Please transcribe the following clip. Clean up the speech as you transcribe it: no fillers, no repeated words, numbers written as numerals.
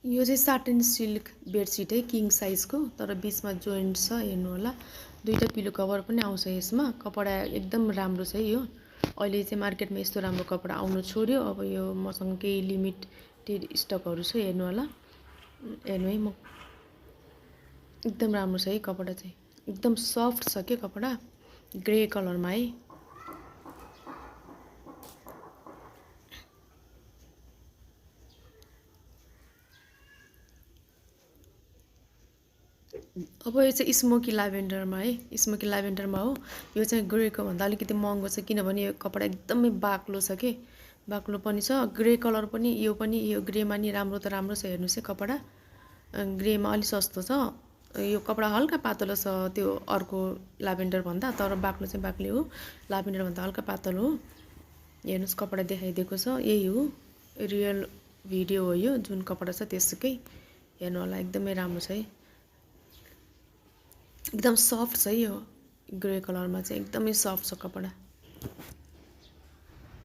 यो चाहिँ satin silk bedsheet है, किङ साइजको, तर बिचमा जोइन्ट छ, हेर्नु होला। दुईटा पिलो कभर पनि आउँछ यसमा। कपडा एकदम राम्रो छ यो। अहिले चाहिँ मार्केटमा यस्तो राम्रो कपडा आउनु छोड्यो। अब यो मसँग केही लिमिटेड स्टकहरू छ, हेर्नु होला। हेर्नु है, म एकदम राम्रो छ है कपडा चाहिँ, एकदम सफ्ट छ के कपडा, ग्रे कलरमा है। अब यो चाहिँ स्मोकी ल्याभेन्डरमा है, स्मोकी ल्याभेन्डरमा हो। यो चाहिँ ग्रेको भन्दा अलिकति महँगो छ, किनभने यो कपडा एकदमै बाक्लो छ के, बाक्लो पनि छ। ग्रे कलर पनि, यो पनि, यो ग्रेमा नि राम्रो त राम्रो छ, हेर्नुहोस् है कपडा। ग्रेमा अलिक सस्तो छ। यो कपडा हल्का पातलो छ त्यो अर्को ल्याभेन्डर भन्दा, तर बाक्लो चाहिँ बाक्लै हो। ल्याभेन्डर भन्दा हल्का पातलो हो। हेर्नुहोस् कपडा देखाइदिएको छ, यही हो, रियल भिडियो हो यो, जुन कपडा छ त्यसकै। हेर्नु होला, एकदमै राम्रो छ है, एकदम सफ्ट छ है यो। ग्रे कलरमा चाहिँ एकदमै सफ्ट छ कपडा।